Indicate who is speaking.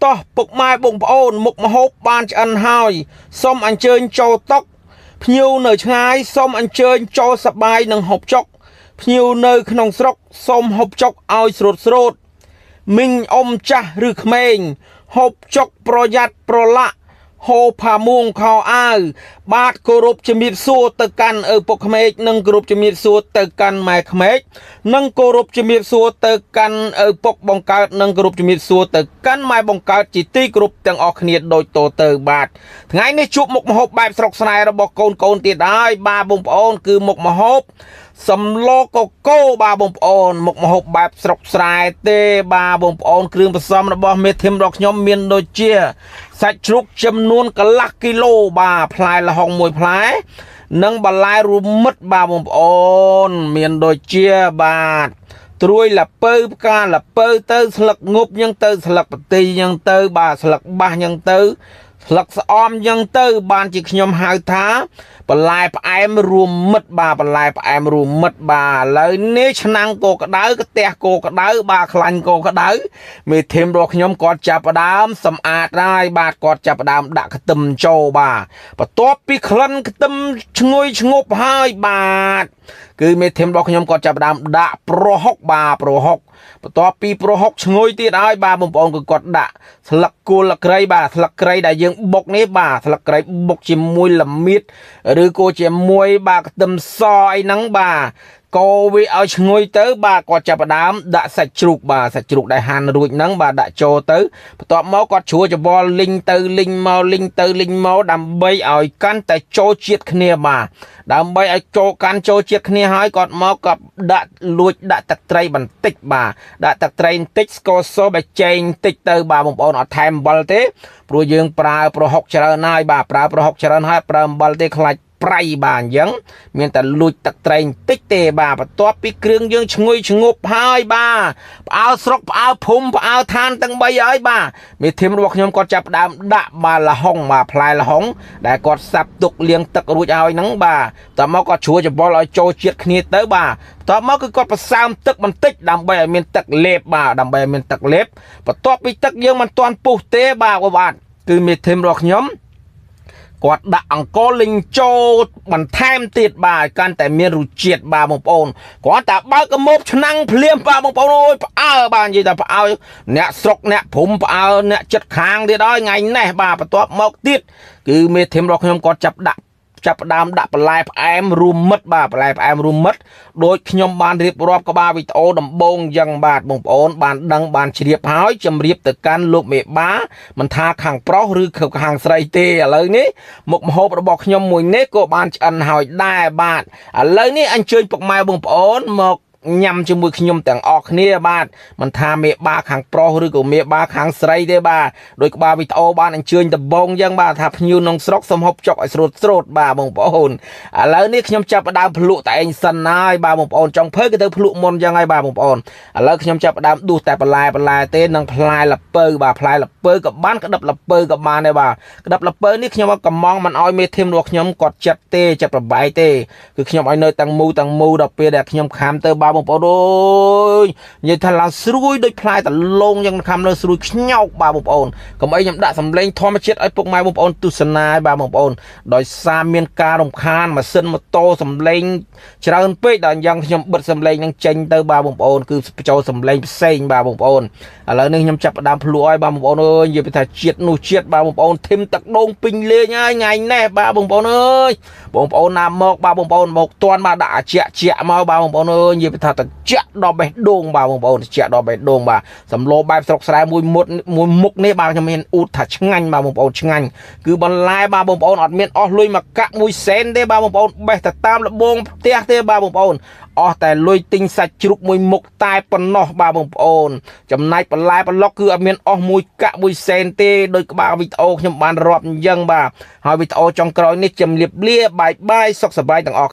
Speaker 1: តោះពុកម៉ែបងប្អូនមុខម្ហូបបានឆ្អិនហើយសូមអញ្ជើញចូលតុភ្ញៀវនៅឆ្ងាយសូមអញ្ជើញចូលសប្បាយនឹងហូបចុកភ្ញៀវនៅក្នុងស្រុកសូមហូបចុកឲ្យស្រួតស្រួតមីងអ៊ំចាស់ឬក្មេងហូបចុកប្រយ័ត្នប្រឡាក់ហូផាមួងខោអាវបាទគោរពជំរាបសួរទៅកាន់ឪពុកក្មេកនិងគោរពជំរាបសួរទៅកាន់ម៉ែក្មេកនិងគោរពជំរាបសួរទៅកាន់ឪពុកបង្កើតនិងគោរពជំរាបសួរទៅកាន់ម៉ែបង្កើតជាទីគោរពទាំងអស់គ្នាដូចតទៅបាទថ្ងៃនេះជួបមុខម្ហូបបែបស្រុកស្នេហ៍របស់កូនកូនទៀតហើយបាទបងប្អូនគឺមុខម្ហូបសម្លកកូបាទបងប្អូនមុខម្ហូបបែបស្រុកស្រែទេបាទបងប្អូនគ្រឿងផ្សំរបស់មេធីមរបស់ខ្ញុំមានដូចជាសាច់ជ្រូកចំនួនកន្លះគីឡូបាទផ្លែល្ហុងមួយផ្លែនិងបន្លែរួមមិត្តបាទបងប្អូនមានដូចជាបាទត្រួយលពៅផ្កាលពៅទៅស្លឹកងប់យ៉ាងទៅស្លឹកប្រទីយ៉ាងទៅបាទស្លឹកបាសយ៉ាងទៅស្លឹកស្អំយ៉ាងទៅបានជាខ្ញុំហៅថាបន្លែផ្អែមរួមមិត្តបាទបន្លែផ្អែមរួមមិត្តបាទឥឡូវនេះឆ្នាំងគោក្តៅខ្ទះគោក្តៅបាទខ្លាញ់គោក្តៅមេធីមរបស់ខ្ញុំគាត់ចាប់ផ្ដើមសម្អាតហើយបាទគាត់ចាប់ផ្ដើមដាក់ខ្ទឹមចូលបាទបន្ទាប់ពីក្លិនខ្ទឹមឈ្ងុយឈ្ងប់ហើយបាទគឺមេធីមរបស់ខ្ញុំគាត់ចាប់ផ្ដើមដាក់ប្រហុកបាទប្រហុកបន្ទាប់ពីប្រហុកឈ្ងុយទៀតហើយបាទបងប្អូនគឺគាត់ដាក់ស្លឹកគល់ក្រៃបាទស្លឹកក្រៃដែលយើងបុកនេះបាទស្លឹកក្រៃបុកជាមួយល្មៀតឬក៏ជាមួយបាទខ្ទឹមសអីហ្នឹងបាទកូរវាឲ្យឈ្ងុយទៅបាទគាត់ចាប់ផ្ដើមដាក់សាច់ជ្រូកបាទសាច់ជ្រូកដែលហាន់រួចហ្នឹងបាទដាក់ចូលទៅបន្ទាប់មកគាត់ជ្រួច្របល់លីងទៅលីងមកលីងទៅលីងមកដើម្បីឲ្យកាន់តែចូលជាតិគ្នាបាទដើម្បីឲ្យចូលកាន់ចូលជាតិគ្នាហើយគាត់មកក៏ដាក់លួចដាក់ទឹកត្រីបន្តិចបាទដាក់ទឹកត្រីបន្តិចស្ករសប៊ីចេងបន្តិចទៅបាទបងប្អូនអត់ថែមអំបិលទេព្រោះយើងប្រើប្រហុកច្រើនហើយបាទប្រើប្រហុកច្រើនហើយប្រើអំបិលទេខ្លាចប្រៃបាទអញ្ចឹងមានតែលួចទឹកត្រីបន្តិចទេបាទបន្ទាប់ពីគ្រឿងយើងឈ្ងុយឈ្ងប់ហើយបាទផ្អើលស្រុកផ្អើលភូមិផ្អើលឋានទាំង3ហើយបាទមេធីមរបស់ខ្ញុំគាត់ចាប់ផ្ដើមដាក់បាទល្ហុងបាទផ្លែល្ហុងដែលគាត់សាប់ទុកលាងទឹករួចហើយហ្នឹងបាទតមកគាត់ជ្រួច្របល់ឲ្យចូលជាតិគ្នាទៅបាទតមកគឺគាត់ផ្សើមទឹកបន្តិចដើម្បីឲ្យមានទឹកលេបបាទដើម្បីឲ្យមានទឹកលេបបន្ទាប់ពីទឹកយើងមិនទាន់ពុះទេបាទបាទគឺមេធីមរបស់ខ្ញុំគាត់ដាក់អង្គលីងចូលបន្ថែមទៀតបាទកាន់តែមានរសជាតិបាទបងប្អូនគាត់តែបើកមោបឆ្នាំងភ្លាមបាទបងប្អូនអូយផ្អើបាទនិយាយថាផ្អើអ្នកស្រុកអ្នកភូមិផ្អើអ្នកចិត្តខាងទៀតហើយថ្ងៃនេះបាទបន្ទាប់មកទៀតគឺមេធីមរបស់ខ្ញុំគាត់ចាប់ផ្ដើមដាក់បន្លែផ្អែមរួមមិត្តបាទបន្លែផ្អែមរួមមិត្តដោយខ្ញុំបានរៀបរាប់ក្បាលវីដេអូដំបូងយ៉ាងបាទបងប្អូនបានដឹងបានជ្រាបហើយជម្រាបទៅកាន់លោកមេបាមិនថាខាងប្រុសឬខាងស្រីទេឥឡូវនេះមុខម្ហូបរបស់ខ្ញុំមួយនេះក៏បានឆ្អិនហើយដែរបាទឥឡូវនេះអញ្ជើញពុកម៉ែបងប្អូនមកញ៉ាំជាមួយខ្ញុំទាំងអស់គ្នាបាទមិនថាមេបាខាងប្រុសឬក៏មេបាខាងស្រីទេបាទដោយក្បាលវីដេអូបានអញ្ជើញដំបងយ៉ាងបាទថាភ្ញៀវក្នុងស្រុកសូមហូបចុកឲ្យស្រួតស្រួតបាទបងប្អូនឥឡូវនេះខ្ញុំចាប់ផ្ដើមភ្លក់តែឯងសិនហើយបាទបងប្អូនចង់ភើគឺទៅភ្លក់មុនយ៉ាងហើយបាទបងប្អូនឥឡូវខ្ញុំចាប់ផ្ដើមដួសតែបន្លែទេនិងផ្លែលពៅបាទផ្លែលពៅក៏បានក្តាប់លពៅក៏បានដែរបាទក្តាប់លពៅនេះខ្ញុំកំងមិនឲ្យមេធីមរបស់ខ្ញុំគាត់ចិត្តទេចិត្តប្របែកទេគឺខ្ញុំឲ្យនៅទាំងមូលដល់ពេលដែលខ្ញុំខាំទៅបាទបងប្អូនអើយនិយាយថាឡើងស្រួយដូចផ្លែតលងយ៉ាងខំលើស្រួយខ្ញោកបាទបងប្អូនកុំអីខ្ញុំដាក់សម្លេងធម្មជាតិឲ្យពុកម៉ែបងប្អូនទស្សនាបាទបងប្អូនដោយសារមានការរំខានម៉ាស៊ីនម៉ូតូសម្លេងច្រើនពេកដល់អញ្ចឹងខ្ញុំបិទសម្លេងនឹងចេញទៅបាទបងប្អូនគឺបញ្ចូលសម្លេងផ្សេងបាទបងប្អូនឥឡូវនេះខ្ញុំចាប់ផ្ដើមភ្លក់ហើយបាទបងប្អូនអើយនិយាយថាជាតិនោះជាតិបាទបងប្អូនធីមទឹកដូងពេញលេងហើយថ្ងៃនេះបាទបងប្អូនអើយបងប្អូនណាមកបាទបងប្អូនមកតាន់បាទដាក់អាជាក់មកបាទបងប្អូនអើយនិយាយថាត្រជាក់ដល់បេះដូងបាទបងប្អូនត្រជាក់ដល់បេះដូងបាទសម្លបែបស្រុកស្រែមួយមុខនេះបាទខ្ញុំមានអ៊ូតថាឆ្ងាញ់បាទបងប្អូនឆ្ងាញ់គឺបន្លែបាទបងប្អូនអត់មានអស់លុយមួយកាក់មួយសែនទេបាទបងប្អូនបេះទៅតាមលបងផ្ទះទេបាទបងប្អូនអស់តែលុយទិញសាច់ជ្រូកមួយមុខតែប៉ុណ្ណោះបាទបងប្អូនចំណែកបន្លែប្លុកគឺអត់មានអស់មួយកាក់មួយសែនទេដោយក្បាលវីដេអូខ្ញុំបានរាប់អញ្ចឹងបាទហើយវីដេអូចុងក្រោយនេះជំរាបលាបាយបាយសុខសប្បាយទាំងអស់